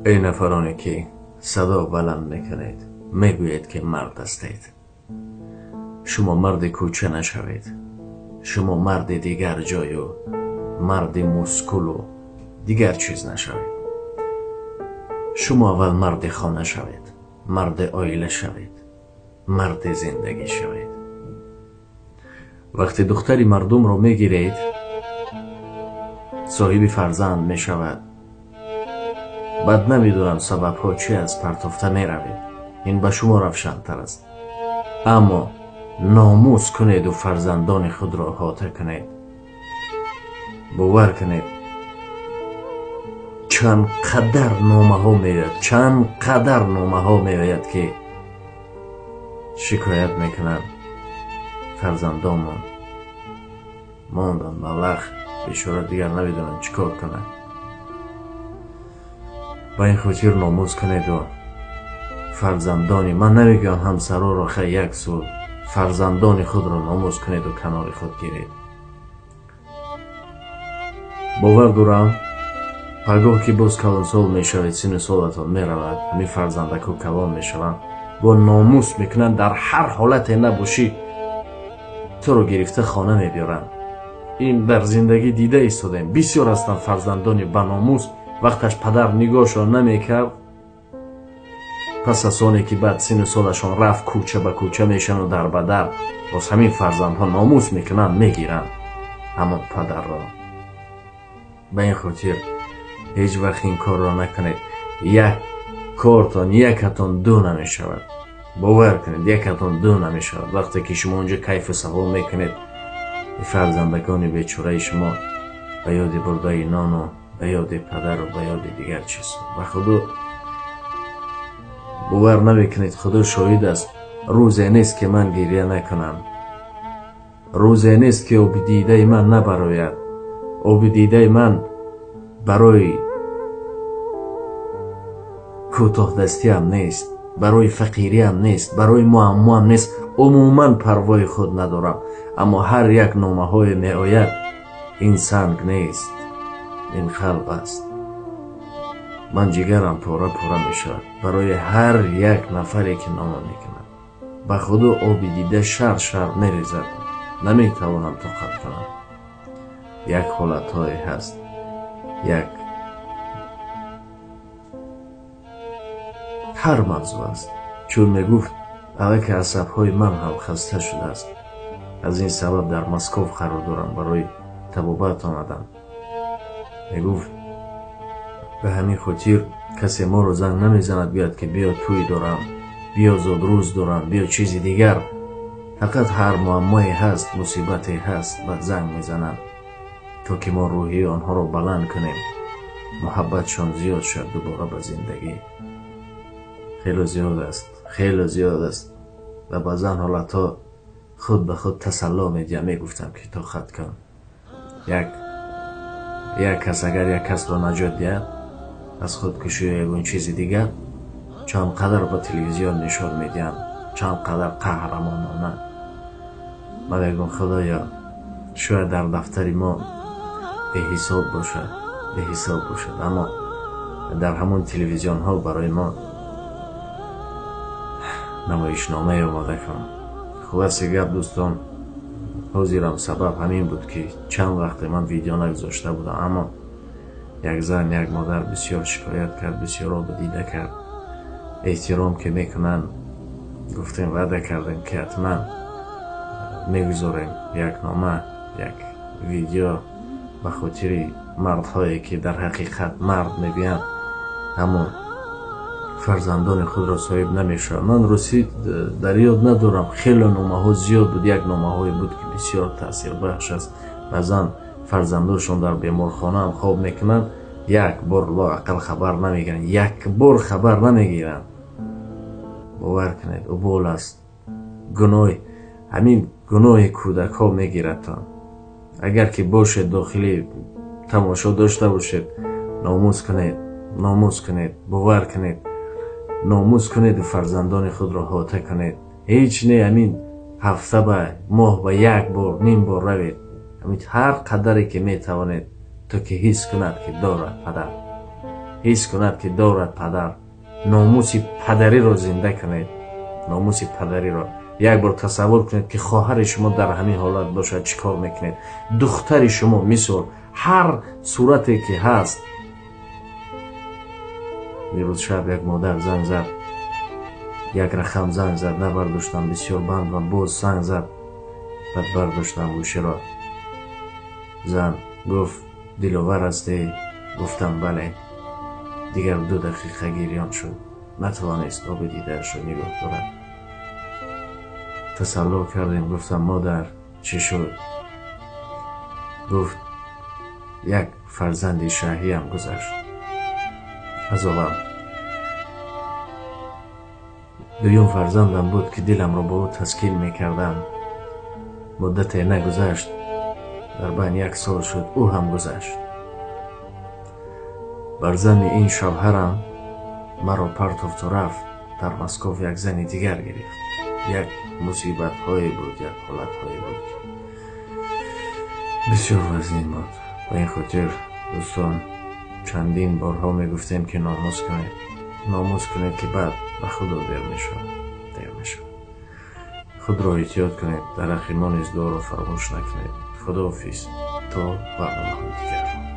Эй нафароне ки садо баланд мекунед, мегӯед ки мард ҳастед. Шумо марди кӯча нашавед. Шумо марди дигар ҷою марди мускулу дигар чиз нашавед. Шумо аввал марди хона шавед, марди оила шавед, марди зиндагӣ шавед. Вақте духтари мардумро мегиред, соҳиби фарзанд мешавад. Баъд намедонам сабабҳо чи аст, партофта меравед. Ин ба шумо равшантар аст. Аммо номус кунеду фарзандони худро ҳота кунед. Бовар кунед, чанд қадар номаҳо меояд, чанд қадар номаҳо меояд, ки шикоят мекунанд фарзандонмон монданд малах, бечора дигар намедонанд чӣ кор кунанд. Ба ин хотир номус кунеду фарзандони ман намегӯям ҳамсароро, хай як су, фарзандони худро номус кунеду канори худ гиред. Бовар дорам, пагоҳ ки боз калонсол мешавед, сину солатон меравад, ҳамин фарзандако калон мешаванд, бо номус мекунанд, дар ҳар ҳолате набошӣ туро гирифта хона мебиёранд. Ин дар зиндагӣ дида истодаем. Бисёр ҳастанд фарзандони баномус, вақташ падар нигоҳшон намекард, пас аз оне ки баъд сину солашон рафт, кӯча ба кӯча мешаванд дар ба дар, боз ҳамин фарзандҳо номус мекунанд, мегиранд ҳамон падарро. Ба ин хотир ҳеҷ вақт ин корро накунед. Як кортон якатон ду намешавад. Бовар кунед, якатон ду намешавад. Вақте ки шумо онҷо кайфу сафо мекунед, фарзандагони бечораи шумо ба ёди бурдаи нону ба ёди падару ба ёди дигар чизҳо. Ба Худо бовар намекунед, Худо шоҳид аст, рӯзе нест ки ман гиря накунам, рӯзе нест ки оби дидаи ман набарояд. Оби дидаи ман барои кӯтоҳдастиам нест, барои фақириам нест, барои муаммоам нест, умуман парвои худ надорам. Аммо ҳар як номаҳое меояд, ин санг нест, ин қалб аст. Ман ҷигарам пора пора мешавад барои ҳар як нафаре ки нома мекунад. Ба Худо оби дида шар шар мерезад, наметавонам тоқат кунам. Як ҳолатҳое ҳаст, як ҳар мавзӯъ аст. Чун мегуфт, аллакай асабҳои ман ҳам хаста шудааст. Аз ин сабаб дар Москов қарор дорам, барои табобат омадам. Мегуфт, ба ҳамин хотир касе моро занг намезанад, гӯяд ки биё тӯй дорам, биё зодрӯз дорам, биё чизи дигар. Фақат ҳар муаммое ҳаст, мусибате ҳаст, баъд занг мезананд, то ки мо рӯҳии онҳоро баланд кунем, муҳаббатшон зиёд шавад дубора ба зиндагӣ. Хеле зиёд аст, хеле зиёд аст. Ва баъзан ҳолатҳо худ ба худ тасалло медиҳам, мегуфтам ки тоқат кун. Як кас агар як касро наҷот диҳад аз худкушӣ ё ягон чизи дигар, чанд қадар ба телевизион нишон медиҳанд, чанд қадар қаҳрамонона. Ман мегӯям, Худоё, шояд дар дафтари мо беҳисоб бошад, беҳисоб бошад, аммо дар ҳамон телевизионҳо барои мо намоишномае омода кун. Хулоси гап, дӯстон, ҳозирам сабаб ҳамин буд ки чанд вақте ман видео нагузошта будам, аммо як зан, як модар бисёр шикоят кард, бисёр обу дида кард. Эҳтиром ки мекунанд, гуфтем, ваъда кардем ки ҳатман мегузорем як нома, як видео ба хотири мардҳое ки дар ҳақиқат мард мегӯянд, аммо фарзандони худро соҳиб намешаванд. Ман рости дар ёд надорам, хеле номаҳо зиёд буд, як номаҳое буд ки бисёр таъсирбахш аст. Баъзан фарзандошон дар беморхонаам хоб мекунанд, як бор лоақал хабар намегиранд, як бор хабар намегиранд. Бовар кунед, убол аст. Гуноҳ, ҳамин гуноҳи кӯдакҳо мегирадтон. Агар ки бошед, дохили тамошо дошта бошед, номус кунед, номус кунед, бовар кунед, номус кунед ва фарзандони худро ҳота кунед. Ҳеҷ не, ҳамин ҳафта ба моҳ ба як бор, ним бор равед, ҳамин ҳар қадаре ки метавонед, то ки ҳис кунад ки дорад падар. Ҳис кунад, ки дорад падар. Номуси падариро зинда кунед, номуси падариро. Як бор тасаввур кунед, ки хоҳари шумо дар ҳамин ҳолат бошад, чӣ кор мекунед? Духтари шумо, мисол, ҳар сурате ки ҳаст. Дирӯз шаб як модар занг зад, як рақам занг зад, набардоштам, бисёр банд ва боз занг зад, баъд бардоштам гӯширо. Зан гуфт: «Диловар ҳастӣ?» Гуфтам: «Бале». Дигар 2 дақиқа гирён шуд, натавонист оби дидаашро нигоҳ дорад. Тасалло кардем, гуфтам: «Модар, чӣ шуд?» Гуфт: «Як фарзанди шаҳиям гузашт аз олам. Дуюм фарзандам буд, ки диламро бо ӯ таскин мекардам. Муддате нагузашт, дар байн 1 сол шуд, ӯ ҳам гузашт. Бар зани ин шавҳарам маро партофту рафт, дар Москов як зани дигар гирифт». Як мусибатҳое буд, як ҳолатҳое буд, ки бисёр вазнин буд. Ба ин хотир, дӯстон, чандин борҳо мегуфтем, ки номус кунед, номус кунед, ки баъд ба худо дер мешавад, дер мешавад. Худро эҳтиёт кунед, дар ҳаққи мо низ дуоро фаромӯш накунед. Худоҳофиз, то барномаҳои дигар.